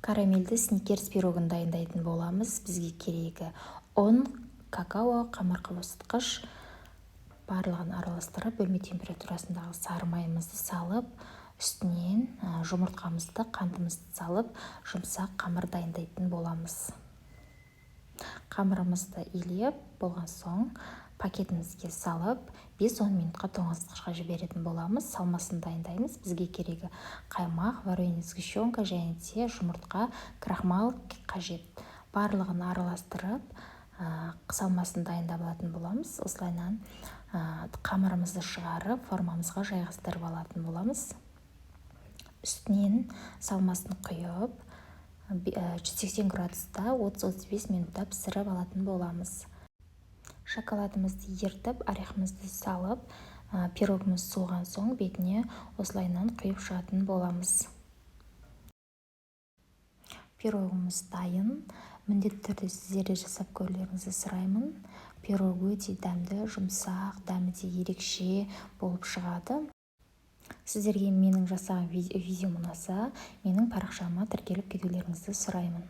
Карамельді Сникерс пирогын дайындайтын боламыз. Бізге керегі: ұн, какао, қамыр қабыстырғыш. Барлығын араластырып, бөлме температурасындағы сары майымызды салып, үстінен жұмыртқамызды, қантымызды салып, жұмсақ қамыр дайындайтын боламыз. Қамырымызды илеп болған соң, пакетімізге салып, 5-10 минутқа тоңазытқышқа жіберетін боламыз. Салмасын дайындаймыз. Бізге керегі: қаймақ, вареный сгущенка және де жұмыртқа, крахмал қажет. Барлығын араластырып, салмасын дайындап алатын боламыз. Осылайынан қамырымызды шығарып, формамызға жайғастырып алатын боламыз. Үстінен салмасын құйып, 180 градуста 30-35 минутта пісіріп алатын боламыз. Шоколадымызды ерітіп, орехымызды салып, пирогымыз суыған соң, бетіне осылайынан құйып шығатын боламыз. Пирогымыз дайын. Міндетті түрде сіздер де жасап көрулеріңізді сұраймын. Пирог өте дәмді, жұмсақ, дәмі де ерекше болып шығады. Сіздерге менің жасаған видеом ұнаса, менің парақшама тіркеліп кетулеріңізді сұраймын.